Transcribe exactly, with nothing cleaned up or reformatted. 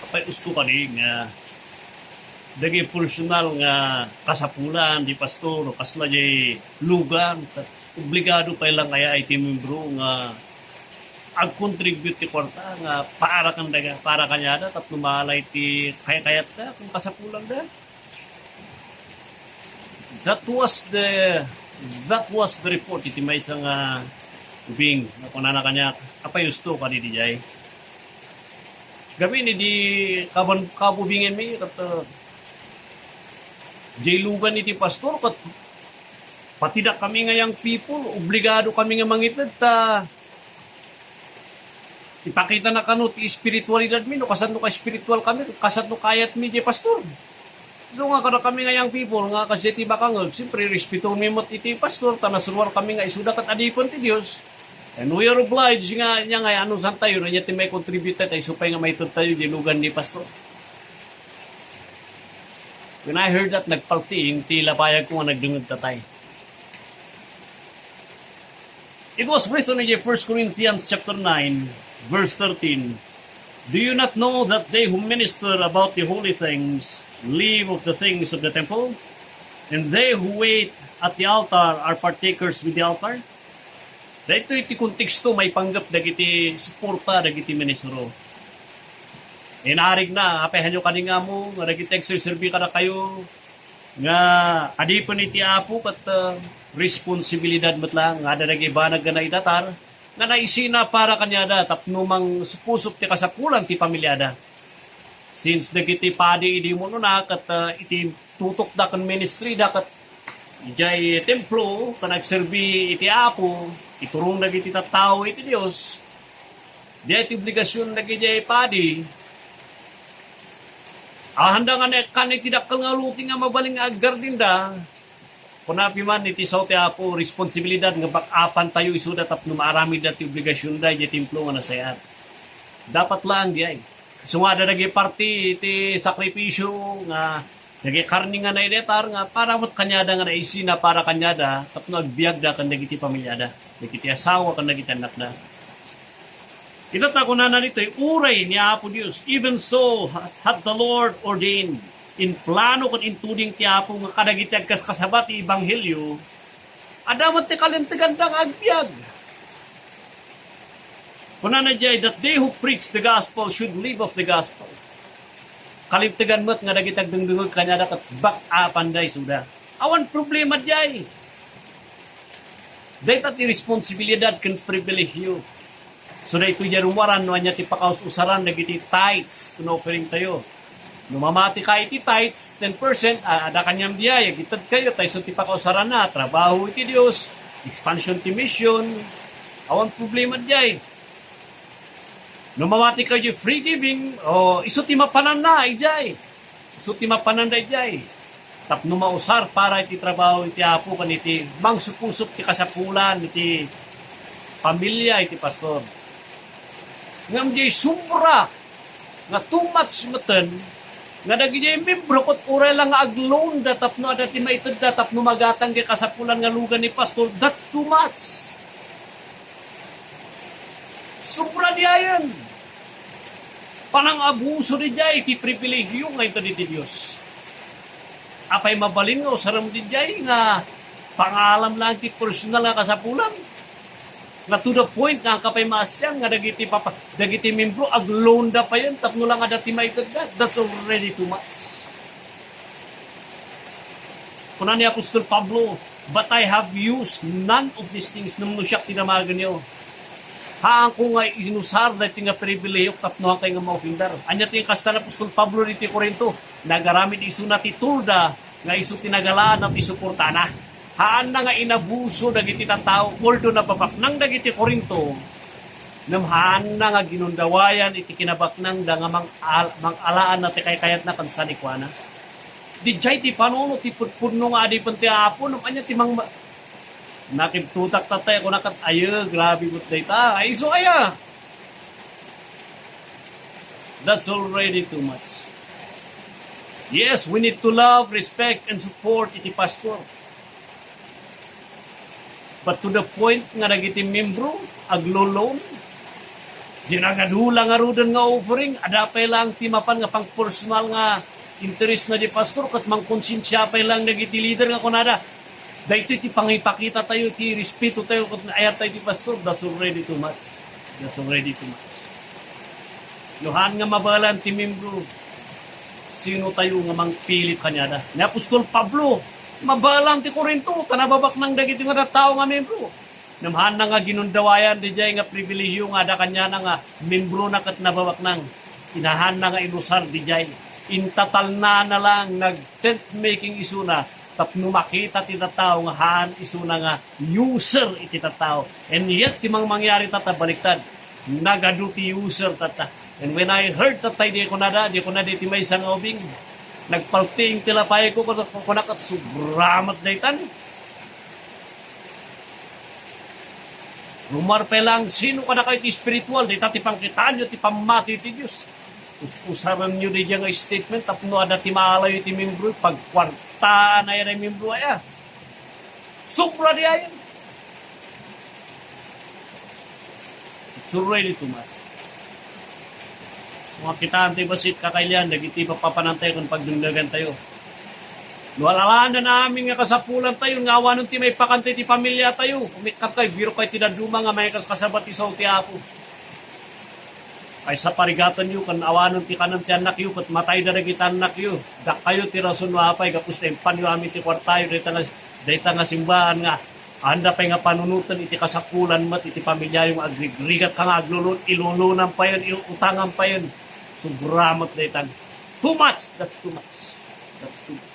Pay usto kadi nga dagiti personal nga kasapulan ti pastor o kasla jay lugan, obligado pay lang aya iti membro nga agcontribute ti kuarta nga para kanda, para kaniada tapno maalay ti kaykayatta ken kasapulanda. That was the, that was the report iti maysa nga ubing. Kunana kaniak, "Apay usto kadi diay?" Gamin idi kaban-, kabubingenmi, ket, uh, jay lugan iti pastor, ket pati dakami nga young people, obligado kami nga mangited ta ipakitana kano ti espiritualidadmi, no kasano ka espiritual kami, kasano kayatmi, jay pastor. Isu nga kadakami nga young people, nga kasdiay ti bakangeg, siyempre, respetuenmi met iti pastor, ta nasuruar kami nga isuda ket adipen ti Dios. And we are obliged nga, ania nga, anusartayo, ania ti maikontribute tayo, ta isu pay nga maited tayo, jay lugan ni pastor. When I heard that, nagpaltiing ti lapayagko nga nagdengngeg tatay. It was written in First Corinthians chapter nine, verse thirteen, "Do you not know that they who minister about the holy things live of the things of the temple? And they who wait at the altar are partakers with the altar?" Daytoy ti konteksto maipanggep dagiti suporta dagiti ministro. Inarigna, apay, hanyo kadi nga ammo nga dagiti agserserbi kadakayo nga adipen iti Apo ket, uh, responsibilidad met laeng nga adda dagiti banag nga naidatar nga naisina para kaniada tapno mangsupsupo ti kasapulan ti pamiliada. Since dagiti padi idi umuna ket, uh, iti tutokda ken ministryda ket idiay templo ken agserbi iti Apo, iturong dagiti tattao iti Dios, diay ti obligasion dagiti padi. Awan da nga naikkan iti dakkel nga loti nga mabalin nga aggardinda. Kuna piman iti sao ti Apo, responsibilidad nga bak-apan tayo isuda tapno maaramidda ti obligasionda idiay templo nga nasayaat. Dapat laeng diay. Isu nga adda dagiti parti iti sakripisio nga dagiti karne nga naidatar nga para met kaniada nga naisina para kaniada tapno agbiagda ken dagiti pamiliada, dagiti asawa ken dagiti annakda. Ita ta kunana ditoy, uray ni Apo Dios, "Even so hath the Lord ordained." Implano ken intuding ti Apo nga kadagiti agkaskasaba ti ebanghelio, adda met ti kalinteganda nga agbiag. Kunana diay, "That they who preach the gospel should live of the gospel." Kalintegan met nga dagiti agdengdengngeg kaniada ket bak-apanda isuda. Awan problema diay. Dayta ti responsibilidad ken pribilehiyo. So, daytoy diay rumuaran no ania ti pakaus-usaran dagiti tithes ken offering tayo. No mamati ka iti tithes, ten percent, a-, adda kaniam diay, agited kayo, ta isu ti pakausaranna, trabaho iti Dios, expansion ti mission, awan problema diay. No mamati kayo free giving, o isu ti mapananna, idiay. Isu ti mapananda idiay tapno mausar para iti trabaho iti Apo ken iti mangsupsupo ti kasapulan iti pamilia iti pastor. Ngem diay sobra nga too much metten nga dagiti membro ket uray la nga agloan da tapno adda ti maitedda tapno magatang ti kasapulan nga lugan ni pastor, that's too much. Sobra diayen. Panangabuso diay iti pribilegio nga inted iti Dios. Apay mabalin nga usarem diay nga pangalam lang ti personal nga kasapulan? Nga to the point nga apay maasian nga dagiti papa-, dagiti membro agloan da payen tapno lang adda ti maitedda. That's already too much. Kuna ni Apostol Pablo, "But I have used none of these things," ngem no siak ti damagenyo. Haanko nga inusar daytoy nga pribilehiok tapno haankayo nga maofendar. Ania ti kasta ni Apostol Pablo ditoy Corinto? Nagaramid isuna ti tool da nga isu ti nagalaanna ti suportana. Haanna nga inabuso dagiti tattao, although napabaknang dagiti Corinto, ngem haanna nga ginundawayan iti kinabaknangda nga mang-al-, mang-alaanna ti kaykayatna ken sadikuana. Didiay ti panunot ti pudpudno nga adipen ti Apo, no ania ti mang-, nakibtutak tatay, kunakat, "Ayo, grabe met dayta." Ay, isu aya. That's already too much. Yes, we need to love, respect, and support iti pastor. But to the point nga dagiti membro agloloan, Di nagadu la ngaruden nga offering, adda pay laeng ti mapan nga pangpersonal nga interes na di pastor, ket mangkonsensia pay laeng dagiti leader nga kunada, "Daytoy ti pangipakita tayo, ti respeto tayo, ket ayat tayo ti pastor." That's already too much. That's already too much. No haan nga mabalaan ti membro, sino tayo nga mangpilit kaniada? Ni apostol Pablo, mabalaan ti Corinto, ta nababaknang dagiti nga tattao nga membro. Ngem haanna nga ginundawayan daydiay nga pribilehiyo nga adda kaniana nga membrona ket nababaknang. Haanna nga inusar daydiay. Intatalnana laeng nag-tent making isuna tapno makita ti tattao nga haan isuna nga user iti tattao. And yet, ti mangmangyari tatta, baliktad. Nagadu ti user tatta. And when I heard tatta, di kunada, di kunada iti maysa nga ubing, nagpaltiing ti lapayko, kuna-, kuna-, kunak, "Sobra met daytan." Rummuar pay laeng, sino kadakayo ti espiritual? Dayta ti pangkitaanyo ti pammati ti Dios. Us-usarenyo daydiay nga statement tapno adda ti maalayo iti membro, pagkuartaan aya daydiay membro aya. Sobra di ayan. It's already too much. Kung makitaan tayo bassit, kakailian, dagiti papapanantayo ken pagdengdegan tayo. No al-alanna amin nga kasapulan tayo, nga awanen ti maipakan tayo ti pamilya tayo. Umikkat kayo, biro kayo ti dadduma nga mangikaskasabat ti sao ti Apo. Kaysa parigatanyo ken awanen ti kanen ti annakyo, ket matayda dagiti annakyo. Dakayo ti rason no apay, gapu ta impanyo amin ti kuartayo, dayta nga, dayta nga simbahan nga Anda pay nga panunoten iti kasapulan met iti pamiliayo nga agrigrigat ka nga aglulun, ilulunam payen, iutangan payen. Sobra met daytan. Too much, that's too much. That's too much.